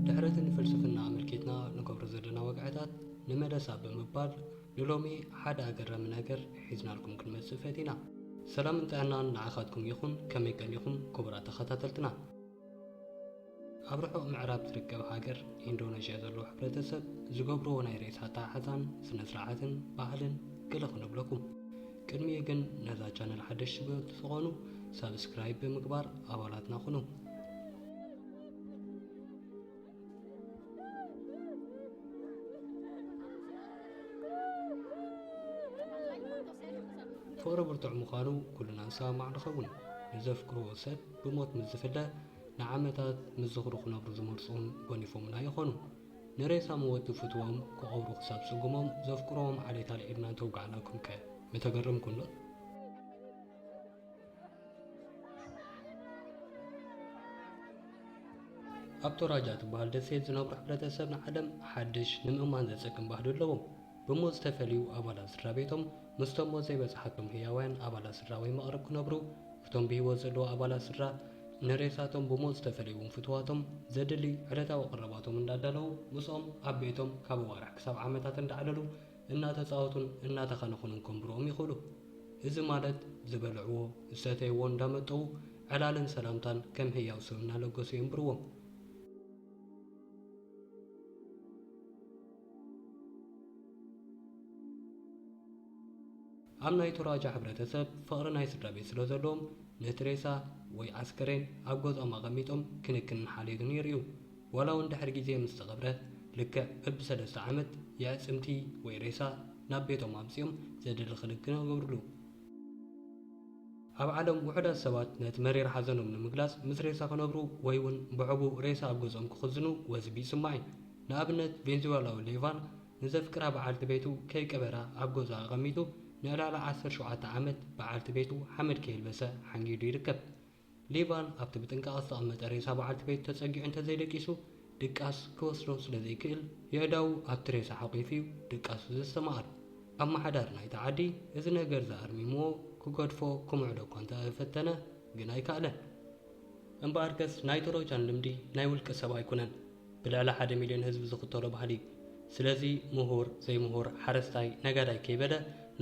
ድሕሪ እቲ ንፍልስፍና ኣመልኪትና ንገብሮ ዘለና ወግዕታት ንመለሳ ብምባል ንሎሚ ሓደ ኣገራሚ ነገር ሒዝናልኩም ክንመጽእ ፈቲና። ሰላምን ጥዕናን ንዓኻትኩም ይኹን። ከመይ ቀኒኹም ክቡራት ተኸታተልትና? ኣብ ርሑቕ ምዕራብ ትርከብ ሃገር ኢንዶነዥያ ዘለዉ ሕብረተሰብ ዝገብርዎ ናይ ሬሳ ኣተሓሕዛን ስነ ስርዓትን ባህልን ገለ ክነብለኩም። ቅድሚኡ ግን ነዛ ቻነል ሓደሽቲ ዝኾኑ ሳብስክራይብ ብምግባር ኣባላትና ኩኑ። ፍቕሪ ብርቱዕ ምዃኑ ኩልና ንሰማማዕ ንኸውን። ንዘፍቅርዎ ሰብ ብሞት ምስ ዝፍለ፣ ንዓመታት ምስ ዝኽሩ ክነብሩ ዝመርጹ እውን ጎኒፎምና ይኾኑ። ንሬሳ መወቲ ፍትዎም ክቐብሩ ክሳብ ጽጉሞም ዘፍቅርዎም ዓሌት ኣልዒልና እንተውጋዕናኩም ከ ምተገረምኩም ዶ? ኣብ ቶራጃ ትበሃል ደሴት ዝነብሩ ሕብረተሰብ ንዓለም ሓድሽ ንምእማን ዘጸግም ባህሊ ኣለዎም። ብሞት ዝተፈልዩ ኣባላት ስድራ ቤቶም ምስቶም ሞት ዘይበጽሓቶም ህያውያን ኣባላት ስድራ ወይ መቕርብ ክነብሩ፣ እቶም ብህይወት ዘለዉ ኣባላት ስድራ ንሬሳቶም ብሞት ዝተፈለዩ ፍትዋቶም ዘድሊ ዕለታዊ ቀረባቶም እንዳዳለዉ ምስኦም ኣብ ቤቶም ካብ ኣዋርሕ ክሳብ ዓመታት እንዳዕለሉ እናተጻወቱን እናተኻነኹኑን ከንብርዎም ይኽእሉ። እዚ ማለት ዝበልዕዎ፣ ዝሰተይዎ እንዳመጠዉ ዕላልን ሰላምታን ከም ህያው ሰብ እናለገሱ የንብርዎም። ኣብ ናይ ቶራጃ ሕብረተሰብ ፍቕሪ ናይ ስድራ ቤት ስለ ዘለዎም ነቲ ሬሳ ወይ ኣስከሬን ኣብ ገዝኦም ኣቐሚጦም ክንክንን ሓልዮትን የርእዩ። ዋላ እውን ድሕሪ ግዜ ምስ ተቐብረ ልክዕ በብሰለስተ ዓመት የዕጽምቲ ወይ ሬሳ ናብ ቤቶም ኣምጺኦም ዘድሊ ክንክን ይገብርሉ። ኣብ ዓለም ውሑዳት ሰባት ነቲ መሪር ሓዘኖም ንምግላጽ ምስ ሬሳ ክነብሩ ወይ እውን ብሕቡእ ሬሳ ኣብ ገዝኦም ክኽዝኑ ወዝቢ ይስማዕ እዩ። ንኣብነት ቬንዙዌላዊ ሌቫን ንዘፍቅራ በዓልቲ ቤቱ ከይቀበራ ኣብ ገዝኡ ኣቐሚጡ ንዕላሊ ዓሰርተ ሸውዓተ ዓመት በዓልቲ ቤቱ ሓመድ ከየልበሰ ሓንጊዱ ይርከብ። ሌቫን ኣብቲ ብጥንቃቐ ዝተቐመጠ ሬሳ በዓልቲ ቤቱ ተጸጊዑ እንተዘይደቂሱ ድቃስ ክወስዶ ስለ ዘይክእል የእዳዉ ኣብቲ ሬሳ ሓቑፉ እዩ ድቃሱ ዘስተማቕር። ኣመሓዳሪ ናይቲ ዓዲ እዚ ነገር እዚ ኣርሚምዎ ክገድፎ ክምዕዶ እኳ እንተፈተነ ግን ኣይከኣለን። እምበኣርከስ ናይ ቶሮጃን ልምዲ ናይ ውልቀ ሰብ ኣይኮነን። ብልዕሊ ሓደ ሚልዮን ህዝቢ ዝኽተሎ ባህሊ እዩ። ስለዚ ምሁር፣ ዘይምሁር፣ ሓረስታይ፣ ነጋዳይ ከይበለ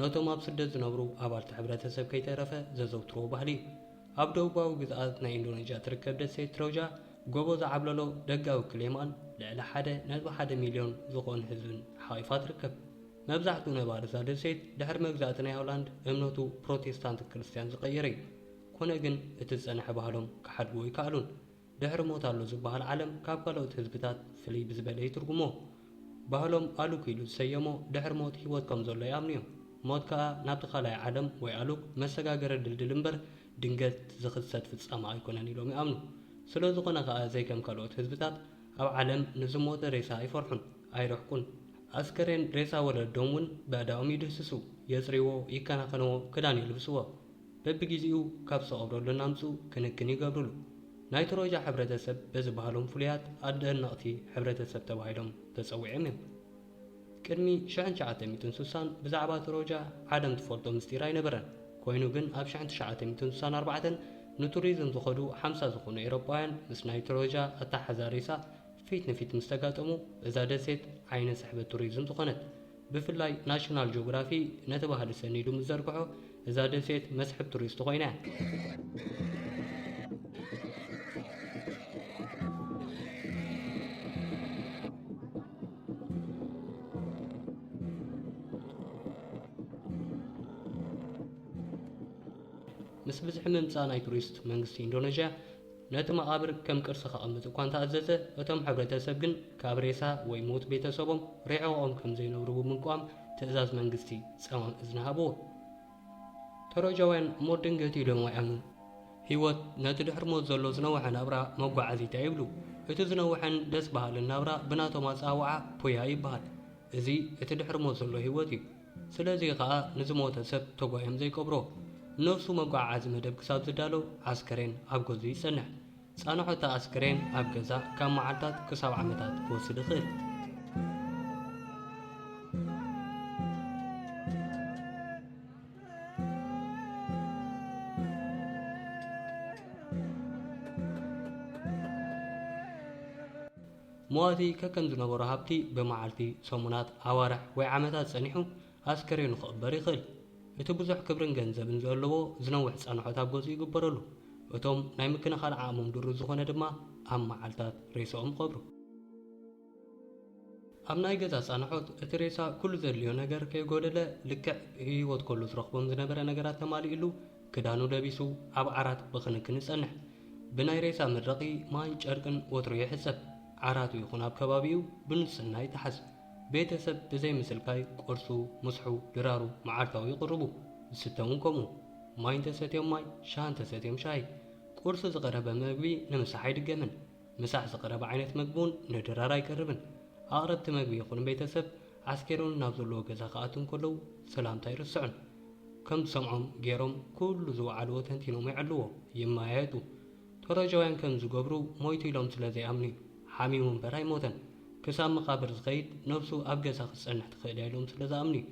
ነቶም ኣብ ስደት ዝነብሩ ኣባልቲ ሕብረተሰብ ከይተረፈ ዘዘውትርዎ ባህሊ እዩ። ኣብ ደቡባዊ ግዝኣት ናይ ኢንዶነዥያ ትርከብ ደሴት ትሮጃ ጎቦ ዝዓብለሎ ደጋዊ ክሌማን ልዕሊ ሓደ ነጥቢ ሓደ ሚልዮን ዝኾኑ ህዝብን ሓቒፋ ትርከብ። መብዛሕትኡ ነባሪ እዛ ደሴት ድሕሪ መግዛእቲ ናይ ሆላንድ እምነቱ ፕሮቴስታንት ክርስትያን ዝቐየረ እዩ። ኮነ ግን እቲ ዝጸንሐ ባህሎም ክሓድግዎ ኣይከኣሉን። ድሕሪ ሞት ኣሎ ዝበሃል ዓለም ካብ ካልኦት ህዝብታት ፍልይ ብዝበለ ይትርጉሞ። ባህሎም ኣሉክ ኢሉ ዝሰየሞ ድሕሪ ሞት ህይወት ከም ዘሎ ይኣምኑ እዮም። ሞት ከኣ ናብቲ ካልኣይ ዓለም ወይ ኣሉክ መሰጋገሪ ድልድል እምበር ድንገት ዝኽሰት ፍጻመ ኣይኮነን ኢሎም ይኣምኑ። ስለ ዝኾነ ከኣ ዘይከም ካልኦት ህዝብታት ኣብ ዓለም ንዝሞተ ሬሳ ኣይፈርሑን፣ ኣይርሕቁን። ኣስከሬን ሬሳ ወለዶም እውን በእዳኦም ይድህስሱ፣ የጽርይዎ፣ ይከናኸንዎ፣ ክዳን የልብስዎ። በብግዜኡ ካብ ዝተቐብረሉ እናምጽኡ ክንክን ይገብርሉ። ናይ ቶሮጃ ሕብረተሰብ በዚ ባህሎም ፍሉያት ኣደነቕቲ ሕብረተሰብ ተባሂሎም ተጸዊዖም እዮም። ቅድሚ ሽሕን ትሽዓተ ሚእትን ስሳን ብዛዕባ ቶሮጃ ዓለም ትፈልጦ ምስጢር ኣይነበረን። ኮይኑ ግን ኣብ ሽሕን ትሽዓተ ሚእትን ስሳን ኣርባዕተን ንቱሪዝም ዝኸዱ ሓምሳ ዝኾኑ ኤውሮጳውያን ምስ ናይ ቶሮጃ ኣተሓዛ ሬሳ ፊት ንፊት ምስ ተጋጠሙ እዛ ደሴት ዓይኒ ስሕበት ቱሪዝም ዝኾነት። ብፍላይ ናሽናል ጂኦግራፊ ነቲ ባህሊ ሰኒዱ ምስ ዘርግሖ እዛ ደሴት መስሕብ ቱሪስት ኮይና እያ። ምስ ብዝሒ ምምጻእ ናይ ቱሪስት መንግስቲ ኢንዶነዥያ ነቲ መቓብር ከም ቅርሲ ከቐምጥ እኳ እንተኣዘዘ፣ እቶም ሕብረተሰብ ግን ካብ ሬሳ ወይ ሞት ቤተሰቦም ርሒቖም ከም ዘይነብሩ ብምንቋም ትእዛዝ መንግስቲ ጸማም እዝኒ ሃብዎ። ተሮጃውያን ሞት ድንገት እዩ ኢሎም ኣይኣምኑን። ህይወት ነቲ ድሕሪ ሞት ዘሎ ዝነውሐ ናብራ መጓዓዚት እያ ይብሉ። እቲ ዝነውሐን ደስ በሃልን ናብራ ብናቶም ኣጸዋውዓ ፑያ ይበሃል። እዚ እቲ ድሕሪ ሞት ዘሎ ህይወት እዩ። ስለዚ ከኣ ንዝሞተ ሰብ ተጓዮም ዘይቀብሮ። ነፍሱ መጓዓዓዚ መደብ ክሳብ ዝዳሎ ኣስከሬን ኣብ ገዝኡ ይጸንሕ። ጻንሖት ኣስከሬን ኣብ ገዛ ካብ መዓልታት ክሳብ ዓመታት ክወስድ ይኽእል። መዋቲ ከከም ዝነበሮ ሃብቲ ብመዓልቲ፣ ሰሙናት፣ ኣዋርሕ ወይ ዓመታት ጸኒሑ ኣስከሬኑ ክቕበር ይኽእል። እቲ ብዙሕ ክብርን ገንዘብን ዘለዎ ዝነውሕ ጻንሖት ኣብ ገዝኡ ይግበረሉ። እቶም ናይ ምክንኻን ዓቕሞም ድሩት ዝኾነ ድማ ኣብ መዓልታት ሬሳኦም ይቐብሩ። ኣብ ናይ ገዛ ጻንሖት እቲ ሬሳ ኩሉ ዘድልዮ ነገር ከይጎደለ ልክዕ ህይወት ከሎ ዝረኽቦም ዝነበረ ነገራት ተማሊእሉ ክዳኑ ለቢሱ ኣብ ዓራት ብክንክን ይጸንሕ። ብናይ ሬሳ መድረቒ ማይን ጨርቅን ወትሩ ይሕጸብ። ዓራቱ ይኹን ኣብ ከባቢኡ ብንጽህና ይተሓዝ። ቤተሰብ ብዘይ ምስልካይ ቁርሱ፣ ምስሑ፣ ድራሩ መዓልታዊ ይቕርቡ። ዝስተ እውን ከምኡ። ማይ እንተሰትዮም ማይ፣ ሻሂ እንተሰትዮም ሻሂ። ቁርሲ ዝቐረበ መግቢ ንምሳሕ ኣይድገምን። ምሳሕ ዝቐረበ ዓይነት መግቢ እውን ንድራር ኣይቀርብን። ኣቕረብቲ መግቢ ይኹን ቤተሰብ ዓስኬሮን ናብ ዘለዎ ገዛ ክኣትዉ እንከለዉ ሰላምታ ኣይርስዑን። ከም ዝሰምዖም ገይሮም ኩሉ ዝወዓልዎ ተንቲኖም የዕልዎ፣ ይመያየጡ። ቶሮጃውያን ከም ዝገብሩ ሞይቱ ኢሎም ስለ ዘይኣምኑ እዩ። ሓሚሙ እምበር ኣይሞተን። ክሳብ መቓብር ዝኸይድ ነብሱ ኣብ ገዛ ክትጸንሕ ትኽእል እያ ኢሎም ስለ ዝኣምኑ እዩ።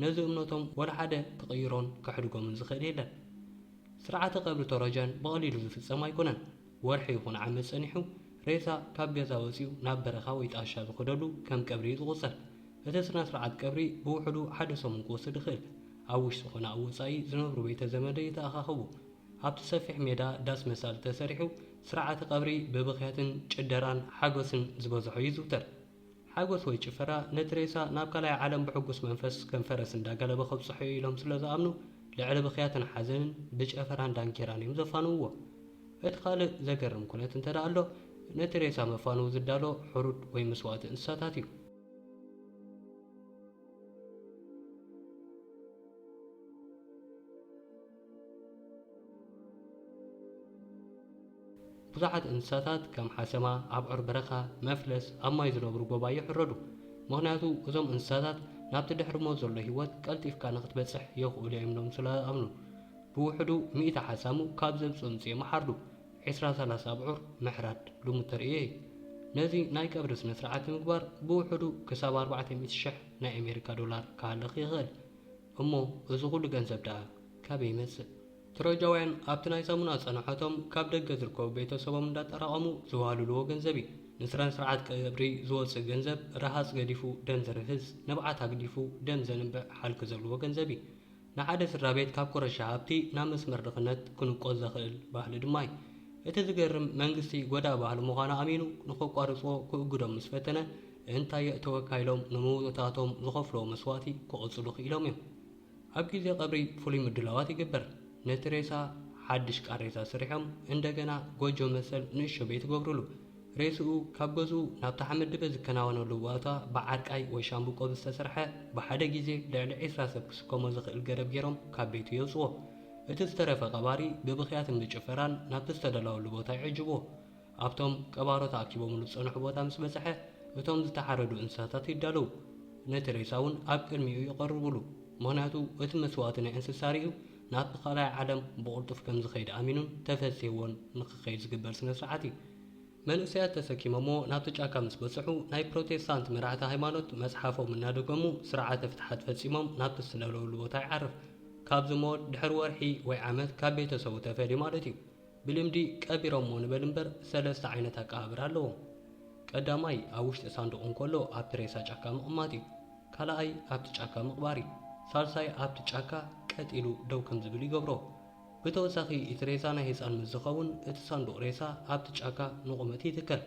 ነዚ እምነቶም ወላ ሓደ ክቕይሮን ከሕድጎምን ዝኽእል የለን። ስርዓተ ቀብሪ ቶሮጃን ብቐሊሉ ዝፍጸም ኣይኮነን። ወርሒ ይኹን ዓመት ጸኒሑ ሬሳ ካብ ገዛ ወጺኡ ናብ በረኻ ወይ ጣሻ ዝኸደሉ ከም ቀብሪ እዩ ዝቑጸር። እቲ ስነ ስርዓት ቀብሪ ብውሕዱ ሓደ ሰሙን ክወስድ ይኽእል። ኣብ ውሽጢ ኾነ ኣብ ወጻኢ ዝነብሩ ቤተ ዘመደ ይተኣኻኸቡ። ኣብቲ ሰፊሕ ሜዳ ዳስ መሳሊ ተሰሪሑ ስርዓተ ቀብሪ ብብኽያትን ጭደራን ሓጎስን ዝበዝሖ ይዝውተር። ሓጎስ ወይ ጭፈራ ነቲ ሬሳ ናብ ካልኣይ ዓለም ብሕጉስ መንፈስ ከም ፈረስ እንዳጋለበ ከብጽሖ እዩ ኢሎም ስለ ዝኣምኑ ልዕሊ ብኽያትን ሓዘንን ብጨፈራን ዳንኬራን እዮም ዘፋንውዎ። እቲ ካልእ ዘገርም ኩነት እንተ ደኣ ኣሎ ነቲ ሬሳ መፋንዊ ዝዳሎ ሕሩድ ወይ መስዋእቲ እንስሳታት እዩ። ብዙሓት እንስሳታት ከም ሓሰማ፣ ኣብዑር በረኻ፣ መፍለስ፣ ኣብ ማይ ዝነብሩ ጎባይ ይሕረዱ። ምኽንያቱ እዞም እንስሳታት ናብቲ ድሕሪ ሞት ዘሎ ህይወት ቀልጢፍካ ንኽትበጽሕ የኽእሉ እዮም ኢሎም ስለ ዝኣምኑ። ብውሕዱ ሚእቲ ሓሳሙ ካብ ዘምጽኡ ኣምጺኦም ይሓርዱ። ዕስራ ሰላሳ ኣብዑር ምሕራድ ልሙድ ተርእዮ እዩ። ነዚ ናይ ቀብሪ ስነ ስርዓት ንምግባር ብውሕዱ ክሳብ ኣርባዕተ ሚእቲ ሽሕ ናይ ኣሜሪካ ዶላር ክሃልኽ ይኽእል። እሞ እዚ ኩሉ ገንዘብ ደኣ ካበይ ይመጽእ? ትሮጃውያን ኣብቲ ናይ ሰሙና ጸንሖቶም ካብ ደገ ዝርከቡ ቤተሰቦም እንዳጠራቐሙ ዝዋልልዎ ገንዘብ እዩ። ንስነ ስርዓት ቀብሪ ዝወጽእ ገንዘብ ረሃጽ ገዲፉ ደም ዘርህጽ፣ ንብዓት ኣግዲፉ ደም ዘንብዕ ሃልኪ ዘለዎ ገንዘብ እዩ። ንሓደ ስድራ ቤት ካብ ኮረሻ ሃብቲ ናብ መስመር ድኽነት ክንቆዝ ዘኽእል ባህሊ ድማ እዩ። እቲ ዝገርም መንግስቲ ጎዳኢ ባህሊ ምዃኑ ኣሚኑ ንኸቋርጽዎ ክእግዶም ምስ ፈተነ እንታይ የእተወካ ኢሎም ንምውእታቶም ዝኸፍልዎ መስዋእቲ ክቕጽሉ ክኢሎም እዮም። ኣብ ግዜ ቀብሪ ፍሉይ ምድላዋት ይግበር። ነቲ ሬሳ ሓድሽ ቃሬዛ ሰሪሖም እንደገና ጎጆ መሰል ንእሽቶ ቤት ይገብሩሉ። ሬስኡ ካብ ገዝኡ ናብቲ ሓመድ ድበ ዝከናወነሉ ቦታ ብዓርቃይ ወይ ሻምብቆ ብዝተሰርሐ ብሓደ ግዜ ልዕሊ ዕስራ ሰብ ክስከሞ ዝኽእል ገረብ ገይሮም ካብ ቤቱ የውፅዎ። እቲ ዝተረፈ ቀባሪ ብብኽያትን ብጭፈራን ናብቲ ዝተደላወሉ ቦታ ይዕጅብዎ። ኣብቶም ቀባሮ ተኣኪቦምሉ ዝፀንሑ ቦታ ምስ በፅሐ እቶም ዝተሓረዱ እንስሳታት ይዳለዉ። ነቲ ሬሳ እውን ኣብ ቅድሚኡ ይቐርብሉ። ምኽንያቱ እቲ መስዋእቲ ናይ እንስሳ ርእዩ ናብቲ ካልኣይ ዓለም ብቕልጡፍ ከም ዝኸይድ ኣሚኑን ተፈሲህዎን ንክኸይድ ዝግበር ስነ ስርዓት እዩ። መንእሰያት ተሰኪሞሞ ናብቲ ጫካ ምስ በጽሑ፣ ናይ ፕሮቴስታንት መራሕቲ ሃይማኖት መጽሓፎም እናደገሙ ስርዓተ ፍትሓት ፈጺሞም ናብቲ ዝተደለወሉ ቦታ ይዓርፍ። ካብዚ ሞት ድሕሪ ወርሒ ወይ ዓመት ካብ ቤተሰቡ ተፈልዩ ማለት እዩ። ብልምዲ ቀቢሮሞ ንበል እምበር ሰለስተ ዓይነት ኣቀባብራ ኣለዎም። ቀዳማይ ኣብ ውሽጢ ሳንዱቕ እንከሎ ኣብቲ ሬሳ ጫካ ምቕማጥ እዩ። ካልኣይ ኣብቲ ጫካ ምቕባር እዩ። ሳልሳይ ኣብቲ ጫካ ቀጥ ኢሉ ደው ከም ዝብል ይገብሮ። ብተወሳኺ እቲ ሬሳ ናይ ህፃን ምስ ዝኸውን እቲ ሳንዱቕ ሬሳ ኣብቲ ጫካ ንቑመት ይትከል።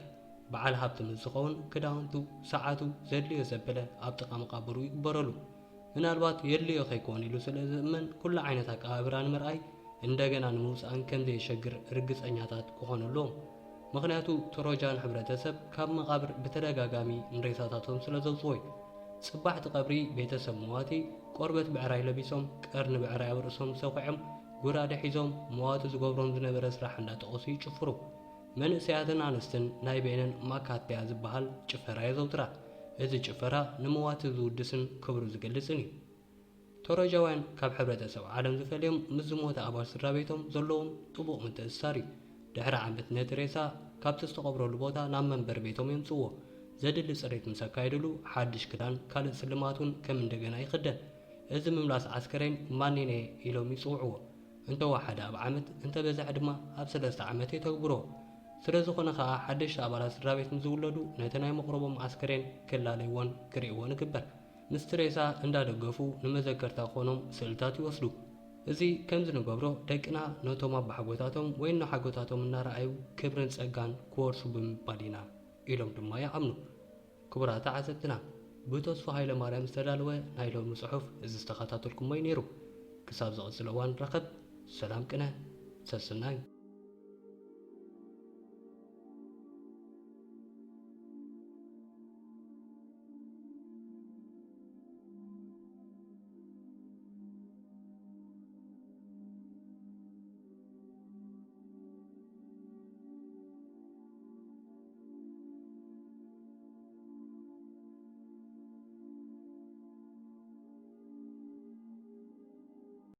በዓል ሃብቲ ምስ ዝኸውን ክዳውንቱ፣ ሰዓቱ፣ ዘድልዮ ዘበለ ኣብ ጥቓ መቓብሩ ይግበረሉ። ምናልባት የድልዮ ከይኮን ኢሉ ስለ ዝእመን ኩሉ ዓይነት ኣቀባብራ ንምርኣይ እንደገና ንምውፃእን ከም ዘየሸግር ርግፀኛታት ክኾኑ ኣለዎም። ምኽንያቱ ትሮጃን ሕብረተሰብ ካብ መቓብር ብተደጋጋሚ ንሬሳታቶም ስለ ዘውፅዎ እዩ። ጽባሕቲ ቀብሪ ቤተሰብ መዋቲ ቆርበት ብዕራይ ለቢሶም፣ ቀርኒ ብዕራይ ኣብ ርእሶም ሰኹዖም፣ ጉራደ ሒዞም መዋቲ ዝገብሮም ዝነበረ ስራሕ እንዳጠቐሱ ይጭፍሩ። መንእሰያትን ኣንስትን ናይ በይነን ማካትያ ዝበሃል ጭፈራ የዘውትራ። እዚ ጭፈራ ንመዋቲ ዝውድስን ክብሩ ዝገልጽን እዩ። ቶሮጃውያን ካብ ሕብረተሰብ ዓለም ዝፈልዮም ምስ ዝሞተ ኣባል ስድራ ቤቶም ዘለዎም ጥቡቕ ምትእስሳር እዩ። ድሕሪ ዓመት ነቲ ሬሳ ካብቲ ዝተቐብረሉ ቦታ ናብ መንበሪ ቤቶም የምጽዎ። ዘድሊ ጽሬት ምስ ኣካየድሉ ሓድሽ ክዳን ካልእ ስልማት እውን ከም እንደገና ይኽደን። እዚ ምምላስ ዓስከሬን ማኒኔ ኢሎም ይጽውዕዎ። እንተወሓደ ኣብ ዓመት እንተበዝሐ ድማ ኣብ ሰለስተ ዓመት የተግብሮ። ስለ ዝኾነ ኸኣ ሓደሽቲ ኣባላት ስድራ ቤት ምስ ዝውለዱ ነቲ ናይ መቕረቦም ዓስከሬን ክላለይዎን ክርእይዎን ይግበር። ምስቲ ሬሳ እንዳደገፉ ንመዘከርታ ክኾኖም ስእልታት ይወስዱ። እዚ ከምዚ ንገብሮ ደቅና ነቶም ኣባሓጎታቶም ወይ እናሓጎታቶም እናረኣዩ ክብርን ጸጋን ክወርሱ ብምባል ኢና ኢሎም ድማ ይኣምኑ። ክቡራት ተዓዘብትና፣ ብተስፉ ሃይለ ማርያም ዝተዳለወ ናይ ሎሚ ጽሑፍ እዚ ዝተኸታተልኩሞ እዩ ነይሩ። ክሳብ ዝቕጽል እዋን ንራኸብ። ሰላም ቅነ ሰስናዩ።